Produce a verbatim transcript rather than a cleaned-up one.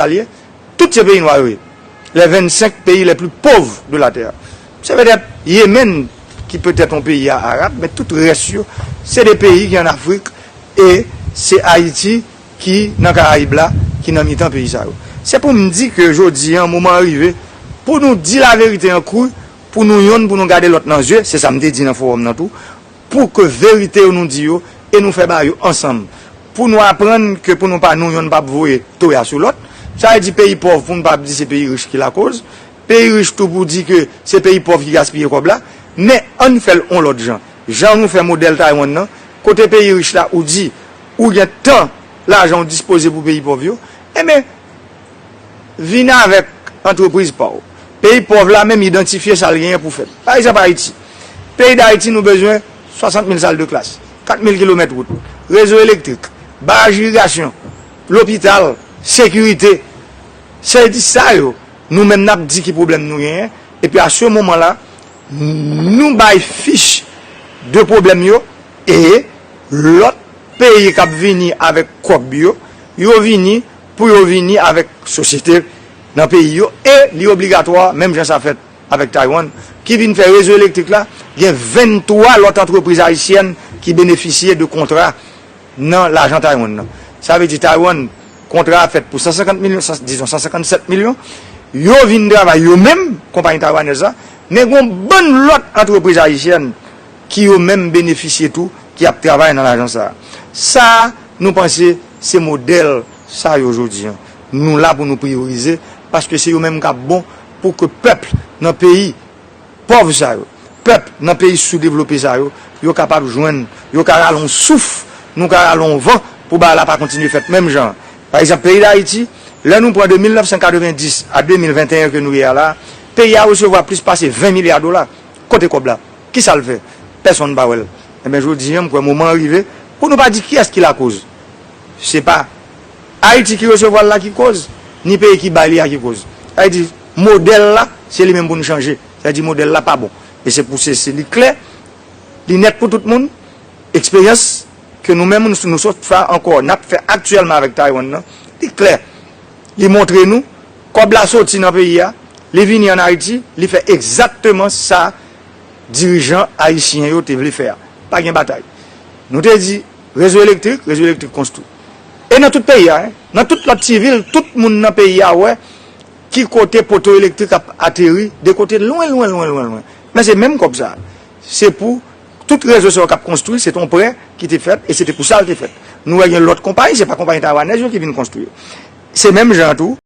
sa l ye, tout se peyi nwa yo ye. Les vingt-cinq pays les plus pauvres de la terre. Se petèt Yemen ki petèt yon peyi a arab, men tout rès yo, se de peyi ki ann Afrik, e se Ayiti ki nan Karayib la, ki nan mitan peyi sa yo. Se pou m di ke jodi an, moman an rive pou nou di laverite an kri, pou nou yonn, pou nou gade lòt nan zye, se sa m te di nan fowòm nan tou, pou ke verite yo nou di yo, e nou fè bagay yo ansanm. Pou nou aprann ke pou nou pa nou yonn p ap voye toya sou lòt. Sa vle di peyi pòv pou nou pa ap di se peyi rich ki lakoz. Peyi rich tou pou di ke se peyi pòv ki gaspiye kòb la. Men ann fè l yon lòt jan. Jan nou fè modèl Taiwan nan, kote peyi rich la ou di ou gen tan lajan ou dispoze pou peyi pòv yo, enben, vin avèk antrepriz pa w. Peyi pòv la menm idantifye sa l genyen pou fè l. Pa egzanp, Ayiti. Peyi Dayiti, nou bezwen swasant mil sal de klas, kat mil kilomèt wout, rezo elektrik, baraj irigasyon, lopital, sekirite. Se di sa yo, nou menm n ap di ki pwoblèm nou genyen. Epi a se moman la, nou bay fich de pwoblèm yo, e lòt peyi k ap vini avèk kòb yo, yo vini pou yo vini avèk sosyete nan peyi yo, e li obligatwa, menm jan sa fèt avèk Taiwan, ki vin fè rezo elektrik la, gen venntwa lòt antrepriz ayisyèn ki benefisye de kontra nan lajan Taiwan nan. Sa vle di Taiwan, kontra a fèt pou san senkant milyon, san, dizon san senkannsèt milyon, yo vin travay yo menm, konpayi taiwanèz la, men gen yon bann lòt antrepriz ayisyèn ki yo menm benefisye tou, ki ap travay nan lajan sa a. Sa a, nou panse se modèl sa yo jodi an. Nou la pou nou priyorize, paske se yo menm k ap bon pou ke pèp nan peyi pòv sa yo, pèp nan peyi soudevlope sa yo, yo kapab jwenn, yo ka rale yon souf, nou ka rale yon van pou bagay la pa kontinye fèt menm jan an. Pa egzanp, peyi Dayiti, lè nou pran de mil nèf san katrevenndis a de mil venteyen ke nou ye a la, peyi a resevwa plis pase ven milya dola. Kote kòb la? Kisa l fè? Pèsonn pa wè l. Enben, jodi an, m kwè moman an rive pou nou pa di kiyès ki lakoz. Se pa Ayiti ki resevwa l la ki koz, ni peyi ki bay li a ki koz. Sa vle di, modèl la, se li menm pou nou chanje. Sa vle di, modèl la pa bon. E se pou se, se li klè, li nèt pou tout moun. Eksperyans ke nou menm, nou, nou sot fè ankò, n ap fè aktyèlman avèk Taiwan nan, li klè, li montre nou, kòb la soti nan peyi a, li vini ann Ayiti, li fè egzakteman sa dirijan ayisyen yo te vle fè a. Pa gen batay. Nou te di, rezo elektrik, rezo elektrik konstwi. E nan tout peyi a, en, nan tout lòt ti vil, tout moun nan peyi a wè ki kote poto elektrik ap ateri, de kote lwen, lwen, lwen, lwen, lwen. Men se menm kòb sa. Se pou tout rezo sa yo k ap konstwi, se te yon prè ki te fèt, e se te pou sa l te fèt. Nou wè gen lòt konpayi, se pa konpayi taiwanèz yo ki vin konstwi yo. Se menm jan tou,